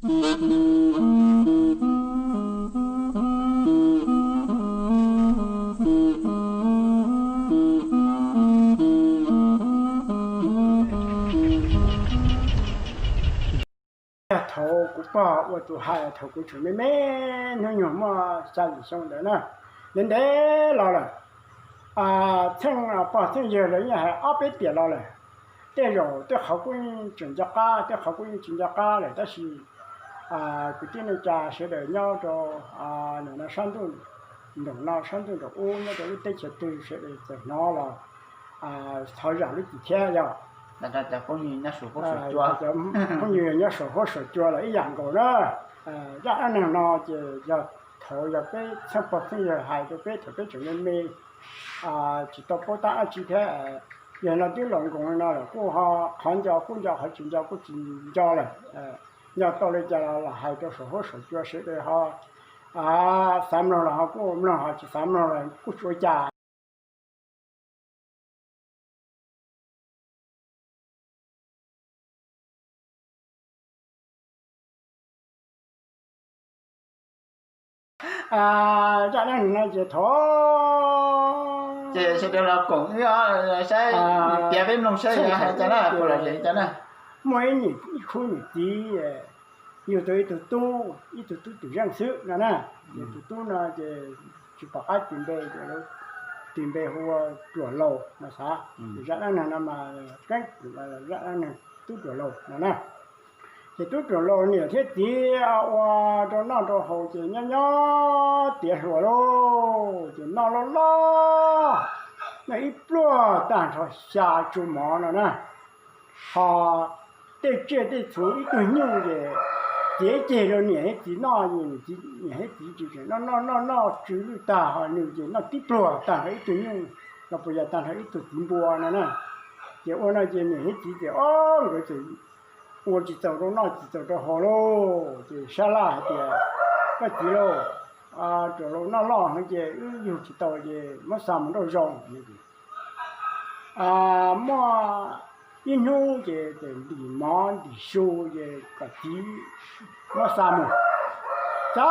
Yog thaum kuv pog ua tus hais thaum kuv tseem me me, hnub nyoog muaj xya yim xyoo ntawd na, ntev ntev los lawm. Txheej pog txheej yawg lawv yeej hais ob peb tiam los lawm. Tej zaum tej qhov kuj yeej tseem nco qab, tej qhov kuj yeej tsis nco qab lawm, tab sis kwv tij neej tsa sawv daws nyob rau sab ntuj nraum no, sab ntuj nraum ub, nyob rau lub teb chaws twg sawv daws txawm hnov los thov zam lub txim thiab yog. Cov phooj ywg nyob saum huab saum cua los ib yam nkaus na. Zaj dab neeg no ces yog thaum yog peb txheej pog txheej yawg hais rau peb thaum peb tseem me me, tsis tau paub tab dab tsi thiab. Yog no twb los nkoos no lawm kuj ho qhov nco kuj nco, qhov tsis nco kuj tsis nco lawm. Nco tau li cas los hais rau saum huab saum cua sawv daws ho xav mloog los ho kuj mloog, ho tsis xav mloog los kuj tsis ua cas. Zaj dab neeg no ces thov ces sawv daws los koom wb saib, piav peb mloog saib hais cas na, puas lom zem cas na. Muaj ib niam, ib khub niam txiv, yug tau ib tug tub, ib tug tub twm zeej xwb no na. Ces tus tub no ces tsis pom qab tis npe, ces lawv tis npe hu ua Ruam Laus no xav. Ces zaj dab neeg no mas keeb, zaj dab neeg tub Ruam Laus no na. Ces tub Ruam Laus niam thiab txiv ua rau noj rau haus ces nyob nyob tiav hluas lauj, ces noj loj loj, noj ib pluag tag nrho xya tsu mov no na. Ho tej tsiaj tej txhu ib tug nyuj ces txiav ceg rau niam thiab txiv noj, niam thiab txiv tsis tseem noj, noj noj noj tsw lwj tag, ho nws ces noj tib pluag tag nrho ib tug nyuj, los puas yog tag nrho ib tug txiv npua no na. Ces ua no ces niam thiab txiv tias, o, nkawd txawm ua tsis txaus rau noj tsis txaus rau haus lauj, ces sab laj hais tias, koj txiv lauj, Ruam Laus noj loj heev ces wb yug tsis tau ces muab xa mus nrauj zoo. Muaj ib hnub ces txawm ntim mov ntim su ces kom txiv muab xa mus. Xa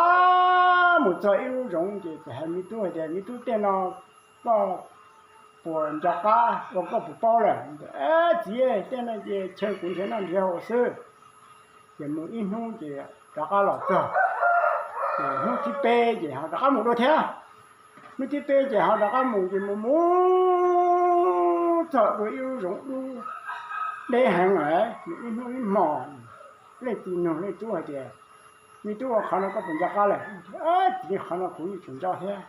mus txog ib lub zoov ces txawm hais me tub hais tias, me tub, tej no koj puas nco qab ua, koj puas paub lawm? Txiv, tej no ces chaw kuv nrhiav noj nrhiav haus xwb. Ces mus ib hnub ces rov qab los txog, ces hnub thib peb ces ho rov qab mus dua thiab. Hnub thib peb ces ho rov qab mus ces mus mus txog dua ib lub zoov dub deb heev lawm, mus ib hnub ib hmos. Leej txiv nug leej tub hais tias, me tub, ua qhov no koj puas nco qab lawm? Txiv, qhov no kuv yeej tseem nco thiab.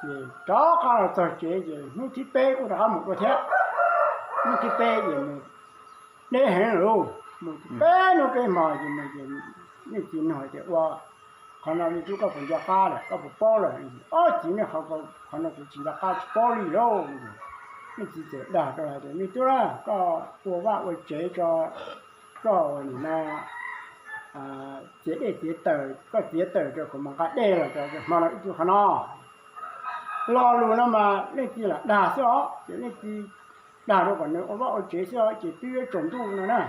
Ces rov qab los txog tsev ces hnub thib peb kuj rov qab mus dua thiab. Hnub thib peb ces mus deb heev lawm, mus peb hnub peb hmos ces mus ces leej txiv nug hais tias, ua qhov no me tub koj puas nco qab lawm, koj puas paub lawm? Ob txiv, nej qhov no kuv tsis nco qab tsis paub li lauj. Leej txiv txawm dag rau hais tias, me tub, koj ua vaj ua tsev tso, koj ua nim no txiav dej txiav taws, koj txiav taws rau kuv mam nqa dej los rau hmo no ib tug qhov no. Lo lus no mas leej txiv lam dag xwb os, ces leej txiv dag rau kom nws ua vaj ua tsev xwb os, ces twb yuav tsaus ntuj no na.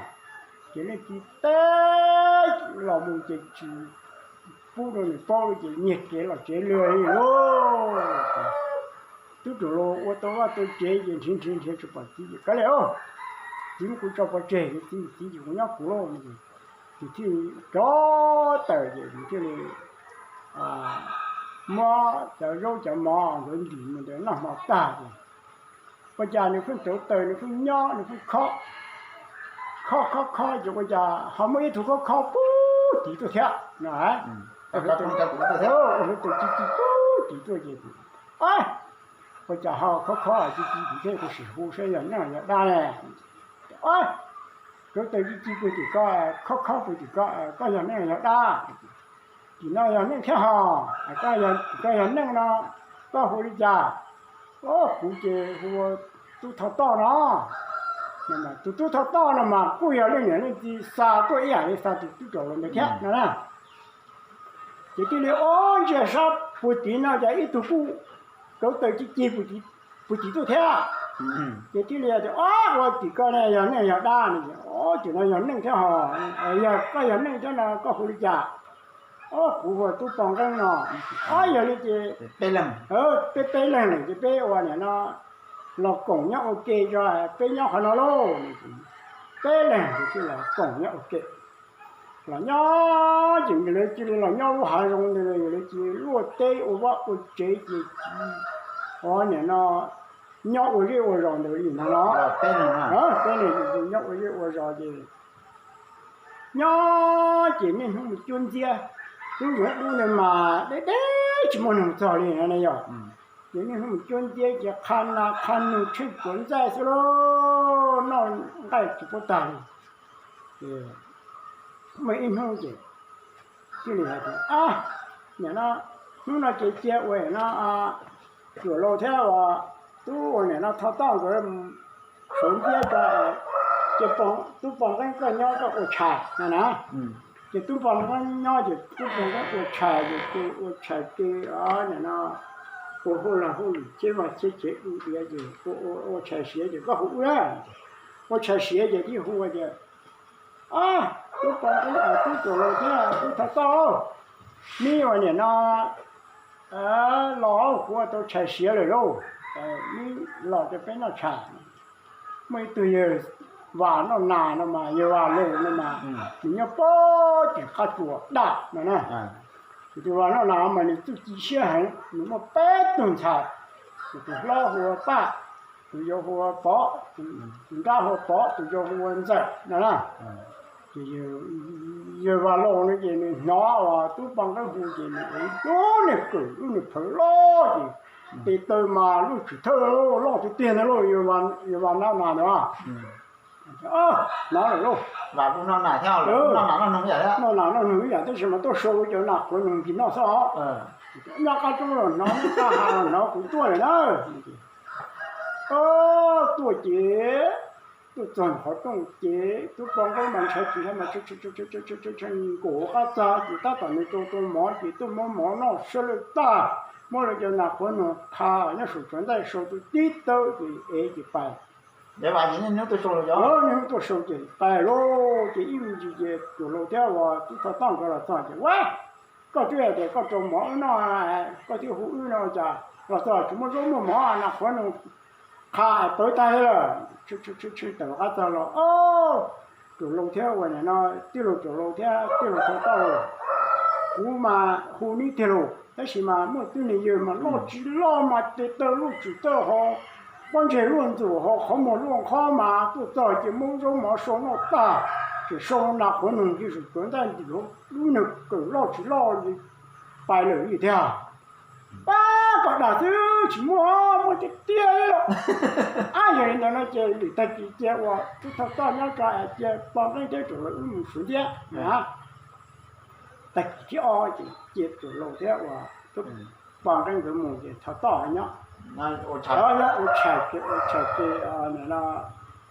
Ces leej txiv teb los mus ces tsis pub rau nws paub li ces nyiag kev los tsev lawm lauj. Tub Ruam Laus ua tau vaj tau tsev ces nrhiav nrhiav nrhiav tsis pom txiv ces, kav liam, txiv muab kuv tso pov tseg, txiv, txiv ces kuv nyob kuv lauj. Ces thiaj rov tawm ces nws thiaj li muab cov zaub cov mov nkawd ntim mus ntawd noj hmo tag ces ua cas nws pheej rauv taws, nws pheej nyob, nws pheej khob, khob khob khob ces ua cas ho muaj ib tug khob khob pub tiv tuaj thiab no. Ua hluav taws ci ci pub tiv tuaj ces, ua cas ho khob khob ci ci tiv thiab, kuv sim hu saib yog neeg yog dab ne. Rauv taws ci ci pub tim ko, khob khob pub tim ko, koj yog neeg yog dab? Tim no yog neeg thiab hos. Koj yog neeg no koj hu li cas? Kuv ces hu ua Tub Thoj Toj no. Tus Tub Thoj Toj no mas kuj yog leej niam leej txiv xa tuaj ib yam li xa tus Tub Ruam Laus ntawd thiab no na. Ces thiaj li ob ntsia sab puag tid no ces ib tug kuj rauv taws ci ci puag tid tuaj thiab. Ces thiaj li tias, Ob, ua tim koj ne yog neeg yog dab? No ces, Ob, tim no yog neeg thiab hos, yog koj yog neeg thiab no koj hu li cas? Ob, kuv hu ua Tub Pov Nqeeb no. Ob, yog li ces peb peb leeg lawm ces peb ua nim no los koom nyob ua ke tso, peb nyob qhov no lauj. Peb leeg ces thiaj los koom nyob ua ke. Los nyob ces lawv cia li los nyob lub hav zoov ntawd, lawv cia li luaj teb ua vaj ua tsev ces, ov, nim no nyob ua zej ua zos ntawd li no los. Peb leeg ces nyob ua zej ua zos ces nyob ces niaj hnub mus cuab ntxiab, lub zoov dub ntawd mas deb deb tsis muaj neeg txog li no ne yog. Ces niaj hnub mus cuab ntxiab ces qha nas qha noog tsheej tsuav ntxaij xwb lauj, noj nqaij tsis pub tag li. Ces muaj ib hnub ces thiaj li hais tias, Ab, nim no hnub no ces cia ua no, Cuam Laus thiab ua Tub ua nim no Thoj Toj nkawd suav ntxiab tso, ces Tub Pov Nqeeb koj nyob koj ua tshais no na. Ces Tub Pov Nqeeb nyob ces Tub Pov Nqeeb ua tshais ces tus ua tshais ces nim no ua hauj lwm hauj lwm cheb vaj cheb tsev du diav ces ua tshais siav ces koj hu wb na. Ua tshais siav ces thiaj hu tias, Tub Pov Nqeeb, Tub Cuam Laus thiab Tub Thoj Toj, neb ua nim no los kuv ua tau tshais siav lawm lauj, neb los rau peb noj tshais. Muaj ib tug yawg Vam Noj Nas no mas, yawg Vam Laus no mas nws nyob pem tim qab tsuas daj no na. Ces tus Vam Noj Nas mas nws txuj ci siab heev, nws muaj peb tug ntxhais, tus hlob hu ua Paj, tus yau hu ua Pov, tus nrab hu ua Pov, tus yau hu ua Ntxawm no na. Ces yawg Vam Laus no ces nws hnov uas Tub Pov Nqeeb hu ces nws ua lub niag kawm lub niag phawv loj ces tes taw mas luj tshwm thawj loj tiag tiag ntag lauj, yawg Vam Noj Nas ntawd. Hnov lawm lauj, Noj Nas noj noog ib yam tab sis mas tuaj sau cov nas qhuav noog ntsis noj xwb os. Nyob qab roob los hnov, nyob qab hav los hnov, kuv tuaj lawm na. Tuaj ces tuaj txog qhov rooj ces Tub Pov Nqeeb mas ntshai tsis ntshai mas nkaum hauv qab txag ces tab tom nws rau rau mov ces tuaj muab mov noj siab lawj tag, muab lawv cov nas qhuav noog qha nyob saum tsuav ntaij sau tus tib tawb ces ev ces pais. Niaj hnub tuaj sau ces pais lauj, ces ib me ntsis ces Cuam Laus thiab uas Tub Thoj Toj nkawd los txog ces, Ua, koj twb hais tias koj rau mov wb noj, koj thiaj hu wb no cas los txog tsis muaj zaub muaj mov, nas qhuav noog qha pawv tag li lawm. Tshwj tawm qab txag los, Ob, Cuam Laus thiab uas nim no tij laug Cuam Laus thiab tij laug Thoj Toj, kuv mas hu neb tiag lauj, tab sis mas muaj ib tug niag yawg mas loj tsis loj mas tes taw luj tshwm thawj ho pob ntseg luaj ntxuam ho qhov muag luaj nqhob mas tuaj txog ces muab zaub mov sau noj tag, ces sau nas qhuav noog ntsis saum tsuav ntaij ntim hauv lub niag kawm loj tsis loj li pais lawm li tiag. Ab, koj dag xwb tsis muaj, muaj tiag tiag li lauj. Ab, yog li ntawd no ces lwm tag kis cia uas Tub Thoj Toj nyob tso, cia Pov Nqeeb thiab Cuam Laus wb mus suav ntiab na. Tag kis thib ob ces cia Cuam Laus thiab uas Pov Nqeeb nkawd mus ces Thoj Toj nyob, nyob ua tshais ces ua tshais ces nim no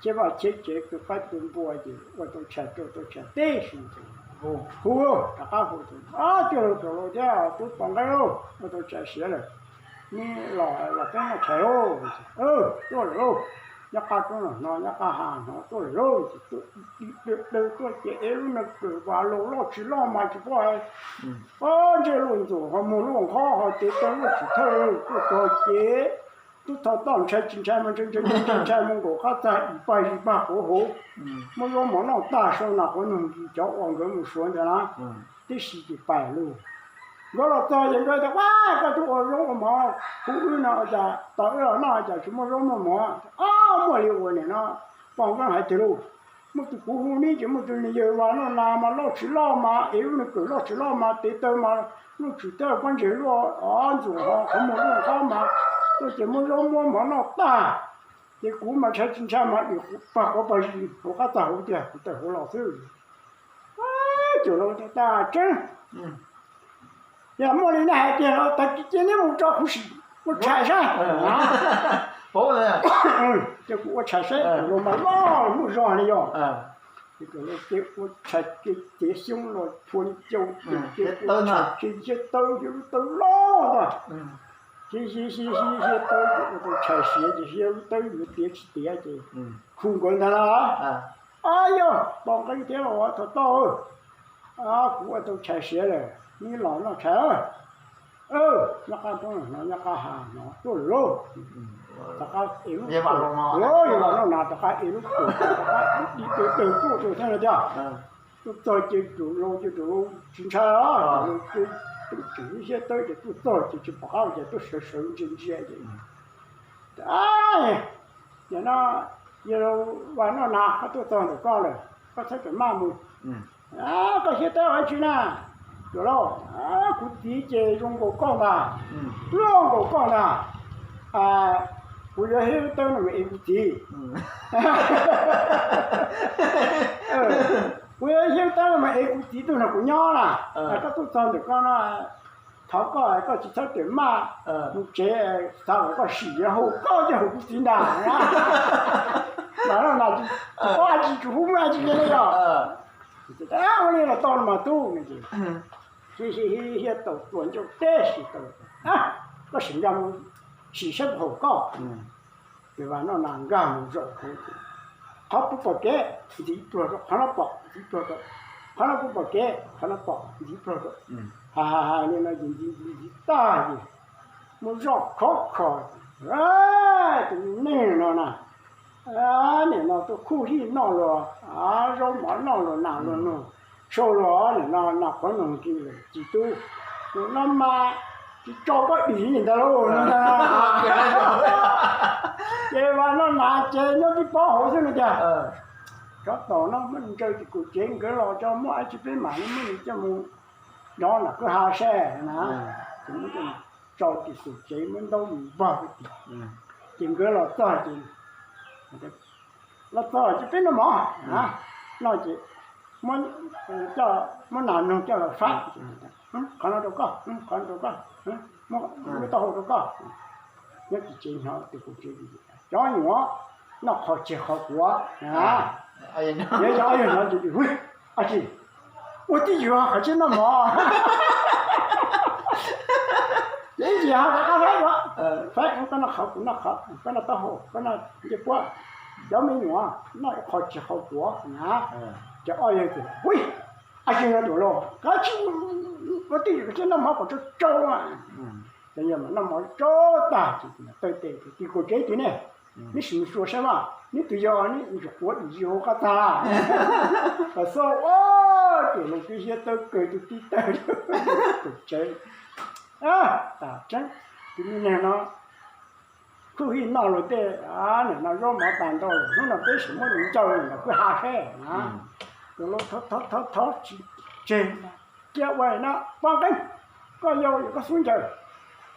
cheb vaj cheb tsev tu qaib tu npua ces ua tau tshais rau tau tshais tib si ces hu, rov qab hu tias, Ob, tij laug Cuam Laus thiab Tub Pov Nqeeb lauj, ua tau tshais siav lawm, neb los los peb noj tshais lauj. Tuaj lawm lauj, nyob qab roob los hnov, nyob qab hav hnov, tuaj lawm lauj. Ces tuaj, daws tuaj ces ev lub niag kawm Vam Laus loj tsis loj mas tsis paub hais, pob ntseg luaj ntxuam ho muag luaj nqhob ho tes taw luj tshwm thawj, tuaj txog ces Tub Thoj Toj ntshai tsis ntshai mas ntshai ntshai ntshai ntshai mus nkaum qab txag ib pag ib pag quav hauv, muab zaub mov noj tag sau nas qhuav noog ntsis cov uas nkawd mus suav ntawd na, tib si ces pais lauj. Nkawd los txog ces nkawd tias, Ua, koj twb ua zaub ua mov hu wb no cas tos wb los noj cas tsis muaj zaub muaj mov? Ob, muaj li uas nim no Pov Nqeeb hais tiag lauj, muaj tus kuv hu neb ces muaj tus niag yawg Vam Noj Nas mas loj tsis loj mas ev lub niag kawm loj tsis loj mas tes taw mas luj tshwm thawj pob ntseg luaj ntxuam ho qhov muag luaj nqhob mas tuaj ces muab zaub muab mov noj tag, ces kuv mas ntshai tsis ntshai mas ib pag quav pag zis hauv qab txag hauv tiag kuv tawm hauv los xwb. Cuam Laus tias, Tseeb, yog muaj li nej hais tiag los tag kis cia neb mus tso kuv sim ua tshais saib. Ces kuv ua tshais saib, Cuam Laus mas loj muaj zog li yog. Ces Cuam Laus ces ua tshais ces cev xyoob los phua li cau ces ua tshais ces nce taw ces lub taw loj ntag. Xib xib xib xib xib tawb ces ua tau tshais siav ces xib tawb yuav tiav tsis tiav ces hu nkawd ntag lauj. Ab yog Pov Nqeeb thiab los Thov Toj, kuv ua tau tshais siav lawm, neb los noj tshais. Nyob qab roob hnov, nyob qab ha hnov tuaj lawm lauj. Rov qab ev lub, yog los noj na, rov qab ev lub kawm, rov qab di dawg dawg tuaj rau thiab no tiag. Tuaj txog ces tus laus ces tus laus tsis ntshai os, tus laus ces tseem siab tawb ces tuaj txog ces tsis pom qab ces tuaj sawv sawv ntsia ntsia ces, Nim no yog Vas Noj Nas, koj tuaj txog ntawm koj lawm, koj txhob rawm maj mus. Koj siab tawb ua dab tsi na? Tuam lauj, kuv txiv ces zoo nkaus koj ntag, pluag nkaus koj ntag. Kuv yuav hiab tawb no mus ev kuv txiv. Kuv yuav hiab tawb no mus ev kuv txiv tuaj nrog kuv nyob na. Koj tuaj txog ntawm koj no, thov koj, koj tsis txhob rawm maj, mus tsev, txav kom koj sim yuav hu koj thiaj hu kuv txiv ntag. Mas no na, tsis paub dab tsi, tsis hu dab tsi li yog. Ua li los tau no mas tub. Ces Xib Xib Xib Xib tau tua ncauj teb si tau, koj sim nkag mus sim saib puas haum koj. Ces Vas Noj Nas nkag mus zaum hauv, qhov pub pom kev ntxiv pluag rau, qhov no pom ntxiv pluag rau, qhov no pub pom kev, qhov no pom ntxiv pluag rau. Hais hais hais li no ces ntxiv ntxiv ntxiv tag ces mus zaum khov kho. Tus neeg no na, nim no tuaj khuj hij noj luag zaub mov, noj luag nas luag noog, sau luag nim no nas qhuav noog kis lawm tsis tub, tus no mas tsis tso koj dim li ntag lauj. Ces Vas Noj Nas ces nyob tib pob hauv xwb no tiag. Tsov tom no muab nws ntsaws tim kum tsev, nkawd los tso muaj dab tsi peb mam li muab nws coj mus dov nram kwj ha seb na. Ces muab coj tso tim kum tsev, muab ntaub mus npog rau tim. Ces nkawd los txog ces, los txog ces peb noj mov na, noj ces muab, coj muab nas noog coj los faib. Qhov no rau koj, qhov no rau koj, muab lub taub hau rau koj. Nyob tim tsev hnov tim kum tsev, cov nyuam noj qhov tseg qhov quav. Yog ob yawg hnov ces, ua tib yam qhov tsis noj mov. Ces ib ntsis ho rov qab faib, faib, koj noj qhov kuv noj qhov, koj noj taub hau koj noj ncej puab, cov me nyuam noj qhov tseg qhov quav na. Ces ob yawg tias, ui, ab tsi no tus laus, koj tsis ua tib yam qhov tsis noj mov kom tsau tsau. Ces yog mas noj mov tsau tag ces tawm tes tim kum tsev tias, nej sim mus xyuas saib mas, neb tus yawg neb ntsuas quav dim zis hauv qab txag. Pas xaub, ces laus twb siab tawb kawg, tus tib tawg kum tsev. Tas tseeb, tus me neeg no khuj hij noj luag tej, nim no zaub mov tas ntau lawm, hnub no peb sim muab nws ncauj nram kwj ha seb na. Tus laus thov thov tsis tseg, cia ua no, Pov Nqeeb, koj yau yog koj xub ncaws.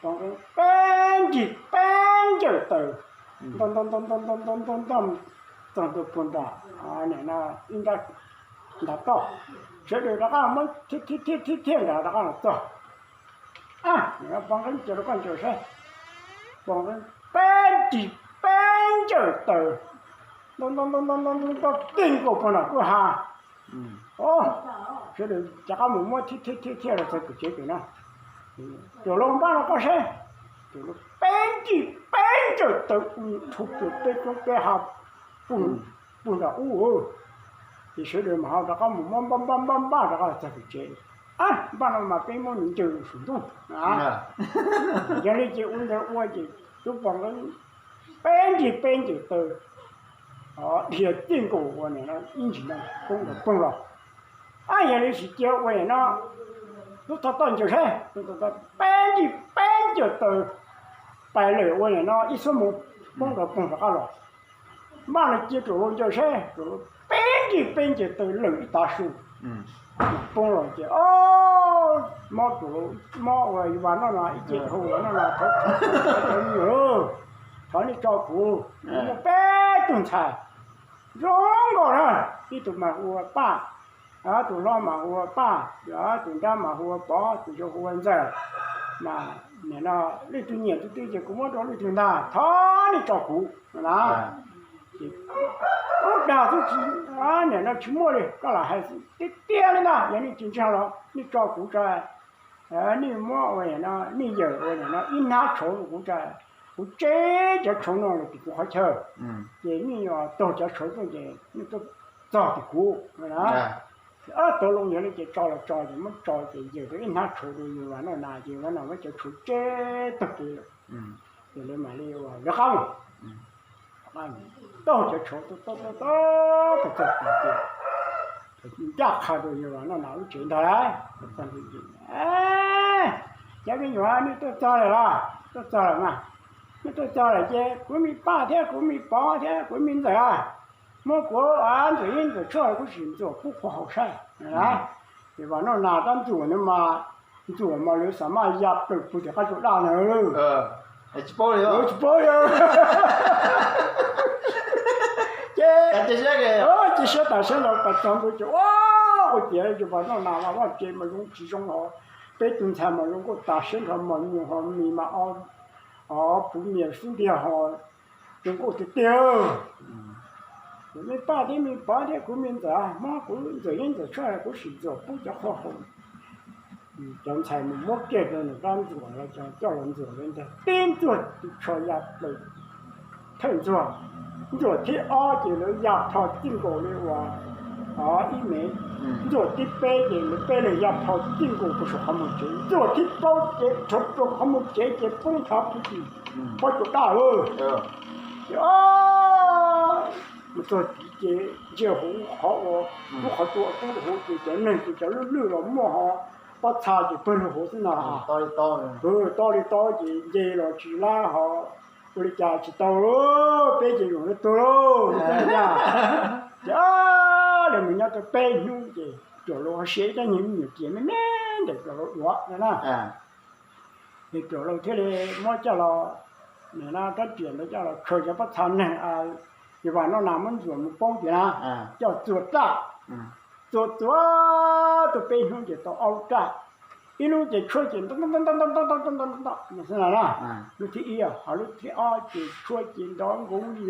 Pov Nqeeb peb nrig peb ncaws taws, nto nto nto nto nto nto nto nto, txog ntua puag nram, nim no ib nrab ntav toj, sawv daws rov qab muab thiab thiab thiab nrad rov qab los txog. Pov Nqeeb, cia rau koj ncaws seb. Pov Nqeeb peb nrig peb ncaws taws, nto nto nto nto nto nto nto, tij nkaus puag nram kwj ha. Sawv daws rov qab mus muab thiab thiab thiab thiab los txog kum tsev pem na. Tus laus, npaj no koj seb. Tus laus peb nrig peb ncaws taws, u thu pes peb roob peb hav, puag nram ub. Ces sawv daws mas ho rov qab mus muab npaj npaj npaj npaj rov qab los txog kum tsev. Npaj no mas peb muab nws ncaws saum ntuj. Yog li ces ua ntawd ua ces tub Pov Nqeeb peb nrig peb ncaws taws, dhia tij nkaus ua nim no ib ntsis no poob nkaus poog los. Yog li sis cia ua nim no tub Thov Toj ncaws seb, peb nrig peb ncaws taws, pais lawm ua nim no ib xuab moos poob nkaus poog rov qab los. Npaj no cia tus laus ncaws seb, tus laus peb nrig peb ncaws taws lawm ib tav su. Poob los ces mob tus, mob ua Vas Noj Nas ib ce dhau Vas Noj Nas, thov, thov, thov, thov nej tso kuv, kuv muaj peb tug ntxhais zoo nkauj na, ib tug mas hu ua Paj, tus hlob mas hu ua Paj, tus nrab mas hu ua Pov, tus yau hu ua Ntxawm. Mas nim no leej twg nyiam tus twg ces kuv muab rau leej twg ntag, thov nej tso kuv na. Ces ub dag xwb, nim no tsis muaj li, koj lam hais tiag tiag li ntag, yog nej tsis ntseeg los nej tso kuv tso. nej muab ua no, nej yawm ua no ib hnab tshauv, kuv tseb cov tshauv no los tim kuv qhov chaw, ces nej taug cov tshauv tuaj ces nej tuaj txog tim kuv. Tau loo yog li ces tso los tso ces muab tso ces yawm tau ib hnab tshauv rau yawg Vam Noj Nas ces Vam Noj Nas muab cov tshauv tseb tag kev lawm. Ces lawv mam li ua lawv qab mus, taug cov tshauv taug taug taug txog tim ces ncaj qha rau yawg Vam Noj Nas lub tsev ntag lauj. Cov me nyuam, nej tuaj txog lawm los? Tuaj txog lawm mas. Nej tuaj txog lawm ces kuv me poj thiab kuv me pov thiab kuv me ntxawm, muab kuv ntxawm yeeb ntxawm tshuaj kuv sim ntxuam pub qhua haus saib. Ces Vam Noj Nas tab ntxuam no mas, ntxuam mas lawv xav maj ya plaws pug tim qab tsuas daj na. Tsis paub li. Ces cia siab tas siab los pas txog ntua ces ua, ua tias yawg Vam Noj Nas mas vaj tse mas zoo tsis zoo hos, peb tus ntxhais mas zoo nkauj tas siab nrho, mos nyuam hos mis mas o, puv mias xub ntiag hos, zoo nkauj tiag tiag. Kuv me poj thiab me pov thiab kuv me ntxawm, muab kuv ntxawm yeeb ntxawm tshuaj kuv sim ntxuam pub cov qhua haus. Cov ntxhais mus muab kiag rau nws rab ntxuam los coj los ntxuam li ntag, tib ntxuag tus tsho ya plaws thawj ntxuag. Ntxuam thib ob ces lawv ya plho txij nkaus li uas ib mev. Ntxuam thib peb ces lawv peb leeg ya plho txij nkaus rau saum qhov muag tsev. Ntxuam thib plaub ces rau qhov muag tsev ces poob nrho pug tim pob tsuas daj lawm. Ces mus txog tid ces ntsia hauv qhov ua, lub qhov tsua poob rau hauv ces cov neeg ces cov lwj lwj los muaj hos, pob txha ces pawg lug hauv xwb na. To li to ces nce los tsis lab hos, ua li cas tsis tau, peb ces zaum no tuag lauj. Ces lawv mus nyob tau peb hnub ces Cuam Laus ho siv ib rab nyuag me nyuam ris me me ntawm Cuam Laus duav no na. Ces Cuam Laus thiaj li muab coj los, rab riam ntawd coj los khaws cov pob txha neeg yawg Vam Noj Nas muab ntxuam mus poob ces na, coj txuas raj, txuas txuas tau peb hnub ces tau ob lub raj. Ib lub ces tshuab ces nto nto nto nto nto nto nto nto nto nto xwb na. Lub thib ib, ho lub thib ob ces tshuab ces nrov nkoov li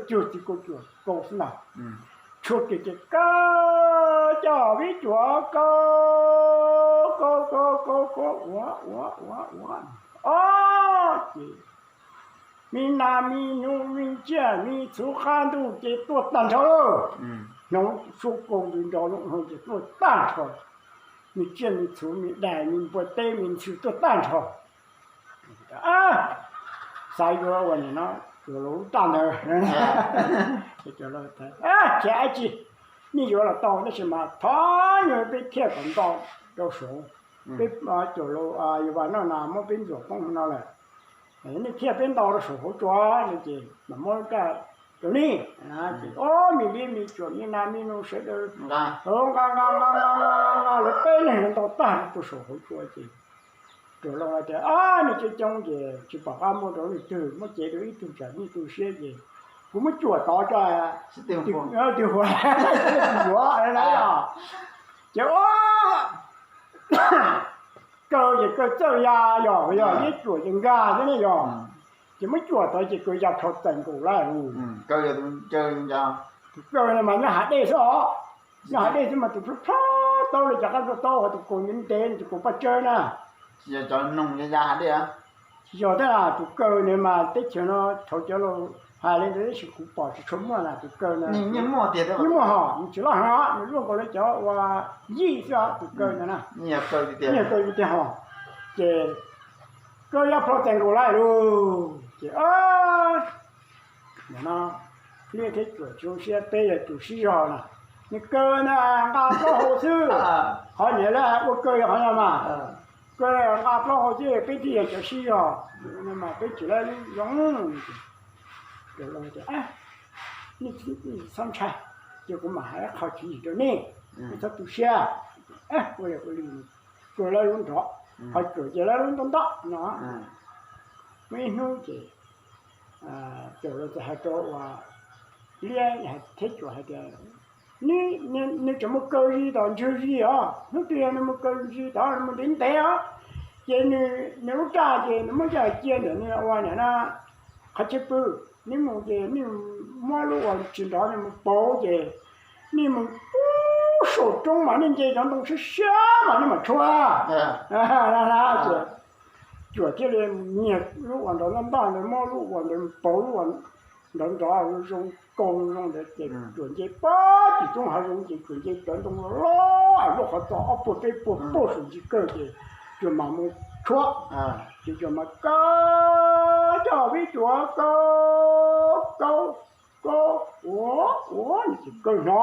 cuag txiv kaus cuam kaus xwb na. Tshuab kiag ces kaw, coj vib cuam kaw, kaw kaw kaw kaw ua ua ua ua, ob ces me nas me noog me tsiaj me txhuv qab ntuj ces tuaj tag nrho. Hnov suab kaus ntws nrov loo hlo ces tuaj tag nrho. Me tsiaj me txhuv me dais me npua teb me ntxhw tuaj tag nrho. Xav yuav ua nim no Cuam Laus lub raj ntawd. Ces Cuam Laus tias, Khiav dab tsi, nej yuav los tau tab sis mas thov nyuag peb thiaj kom nto rau saud. Peb, Cuam Laus, yawg Vam Noj Nas muab peb ntxuam poob hauv no lawm. Nej thiaj peb nto rau saum hauv tsua no ces mam muab raj rau nej. Ces ob me liab me cuam me nas me noog sawv daws nqa nqa nqa nqa nqa nqa lawv peb leeg nto tag rau saum hauv tsua ces Cuam Laus hais tias, Ab, nej coob coob ces tsis pom qab muab rau leej twg, muab cev rau ib tug tsam nej tu siab ces kuv muab cuam tod tso, twg huav yuav na. Ces kaw ces kaw txawj ya, yog yog liab cuam ces nkag thiab ne yog. Ces muab cuam tod ces kaw ya plho txais nkaus lawm. Tus kaw no mas nyob hav dej xwb os. Nyob hav dej xwb mas tus plho plho taub li cov qab plho taub, ho tus kaus ntev ntev, tus kaus paj tsawb na. Tsis yog thiab, tus kaw no mas teb chaws no thaum cov laus hais li ntawd tab sis kuv pom tsis tshua muaj na, tus kaw no yeej muaj hos, nws tsis loj heev os, nws luaj nkaus li cov ua yij xwb os, tus kaw no na. Yeej kaw tiag hos. Ces kaw ya plho txais nkaus lawm lauj. Ces no, liab thiab cuam tsis zoo siab, peb yog tus sib zog na. Nws kaw na nqa plaub hau xwb, qhov niam lawv ua kaw yog qhov no mas, kaw nqa plaub hau xwb peb thiaj yog cov sib zog, mas peb tsis lab zoo. Nej txhob ntshai, ces kuv mam hais ib qho tswv yim rau nej, nej txhob tu siab. Ua li ua li, kaw lawv lub nrov, ho cuam ces lawv lub nto nto no. Muaj ib hnub ces Cuam Laus txawm hais rau uas liab thiab cuam hais tias, nws tseem mus kaw zis tom ntsis zis os, hnub twg yog nws mus kaw zis tod nws mus ntev ntev os, ces nws lub raj ces nws muab coj cia ntawm nws ua niam na, qhov chaw pw, nws mus ces nws muab lub uas tsis nrov nws mus pauv ces nws mus pub saum roob mas nej nce cov ntoo siab siab mas nej mam tshuab. Ces Cuam thiaj li nyiag lub uas nrov ntaj ntaj ntawd, muab lub uas ntawd pauv lub uas nrov nrov zoo zoo ntawd ces Cuam nce pab tim roob hav zoov ces Cuam nce cov ntoo loj loj lub qhov txos ob puag peb puag puag saum ntsis kawg ces Cuam mam mus tshuab. Ces Cuam mas kaw, coj vib Cuam kaw, kaw, kaw, ua ua ces kaw hnov,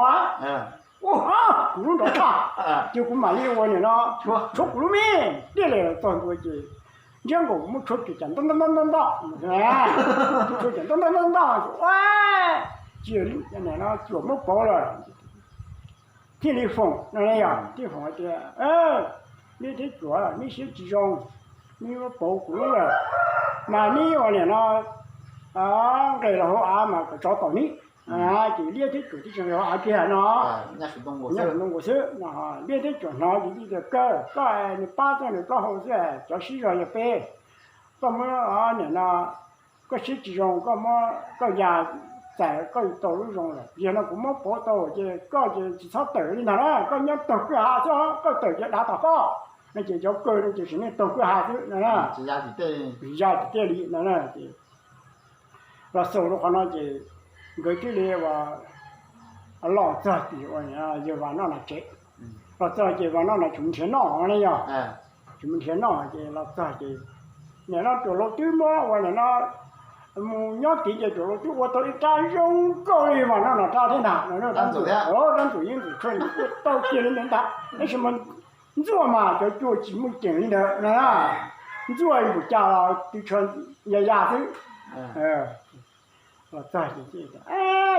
ua, kuv lub nrov tshaj, ces kuv mam li ua nim no tshuab kuv lub me. Thiaj li txog ntua ces ntsiab nkaus kuv muab tshuab Cuam cas nto nto nto nto nto, tshuab Cuam nto nto nto nto, ua, cia li no Cuam muab pauv lawm. Thiaj li foom no yog thiaj foom hais tias, neb thiab Cuam neb siab tsis zoo, neb muab pauv kuv lub lawm, mas neb ua nim no nqes los hauv av mas kom tsov tom neb. Ces Liab thiab Cuam thiaj tseem hauv av kiag no, nyob saum ntoo nkaus xwb no. Liab thiab Cuam hnov ces thiaj tias, kawg, koj nws pab txoj nws plaub hau xwb, cov siab zog yog peb. Koj muab nim no, koj siab tsis zoo koj muab koj ya txais koj tau lub zoo lawm, yog no kuv muab pauv tau ces koj ces tsis txhob tawm li ntag na, koj nyob taug kwj ha xwb, koj tawm ces dav tom koj. No ces cov kaw no ces sim neej taug kwj ha xwb no, ya tim tej li no. Los xaus rau qhov no ces nkawd thiaj li ua los txog tim ua yawg Vam Noj Nas tsev. Los txog ces Vam Noj Nas tseem mus nrhiav noj ne yog, tseem mus nrhiav noj ces los txog ces nim no Cuam Laus twb muab ua nim no mus nyob tid ces Cuam Laus twb ua tau ib rab zoo nkauj li Vam Noj Nas rab thiab ntag. Rab ntxuam yeeb ntxwm tshuaj ua tau kiag li ntawd ntag, tab sis mas ntxuaj mas cov cua tsis muaj ceem li ntawd na. Ntxuaj npaum cas los tw tsho ya ya xwb. Los txog ces,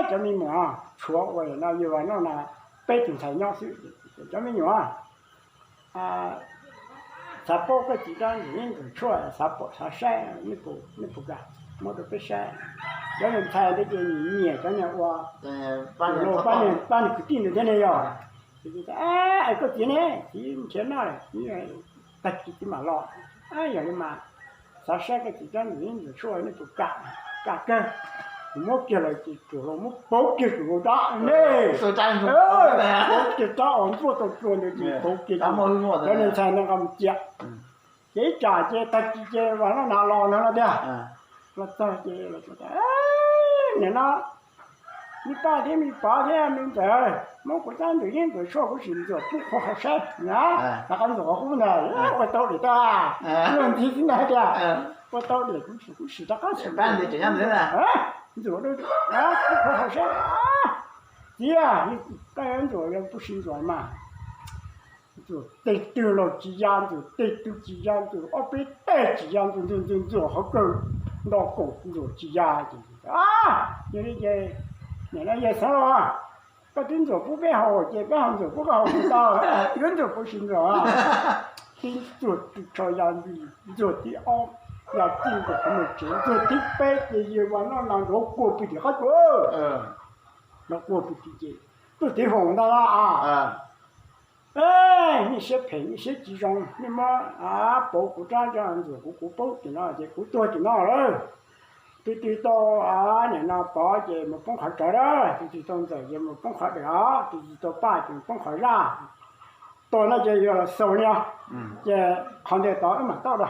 cov me nyuam, tshuav ua no yawg Vam Noj Nas peb tus ntxhais nyob xwb. Cov me nyuam, xav paub koj txiv rab ntxwm yeeb ntxwm tshuaj, xav pom xav saib, nej puas kam muab rau peb saib? Cov me ntxhais ntawd ces nyiam cov niag ua, pab niag kwv tij ntawd thiab ne yog. Es koj txiv ne, txiv nrhiav noj lawm, tag kis txiv mam los. Yog li mas xav saib koj txiv rab ntxwm yeeb ntxwm tshuaj nej puas kam. Kam kawg. Kuv muab kiag los ces Cuam Laus muab pauv kiag Cuam Laus rab ne, pauv kiag rab uas ntxuaj tau cua ntawd ces pauv kiag. Cov me ntxhais no nqa mus cia. Ces ib tsam ces tag kis ces Vam Noj Nas los no no tiag. Los txog ces, nim no me Paj thiab me Pov thiab me Ntxawm muab kuv rab ntxwm yeeb ntxwm tshuaj kuv sim ntxuam pub qhov hauv saib na. Rov qab ntxuam qhov qub ntag, ua tau li tag, luag ntxiv xwb ntag tiag. Ua tau li kuv sim, kuv sim rov qab sim, ntxuam pub qhov hauv saib. Txiv, koj yuav ntxuam los kuv sim ntxuam mas. Ntxuam teg twg los tsis ya, ntxuam teg twg tsis ya, ntxuam ob peb teg tsis ya, ntxuam ntxuam ntxuam ntxuam qhov kawg nto kaum ntxuam tsis ya ces, yog li ces, nim no yawg Xeev Laus, koj twb ntxuam pub peb haus ces peb ho ntxuam pub koj haus tsis tau, yuav ntxuam puas sim ntxuam? Tib ntxuam tw tsho ya ntxwg, ntxuam tib ob ya txij nkaus qhov muag tsev, ntxuam tib peb ces yawg Vam Noj Nas nrov kua pw tim qab tsuas, nrov kua pw tim ces tuaj tiv foom ntag a. Nej siab phem, nej siab tsis zoo, nej muab pauv kuv rab ntxuam, kuv, kuv paub tim no ces kuv tuag tim no lawm. Tus twg tau nim no Pov ces mus poob qhov tsawv lawm, tus twg tau Ntxawm ces mus poob qhov dawm os, tus twg tau Paj ces mus poob qhov zaj. Tuag no ces yuav los xaus li os, ces qhov ntawd tod wb mam tau da.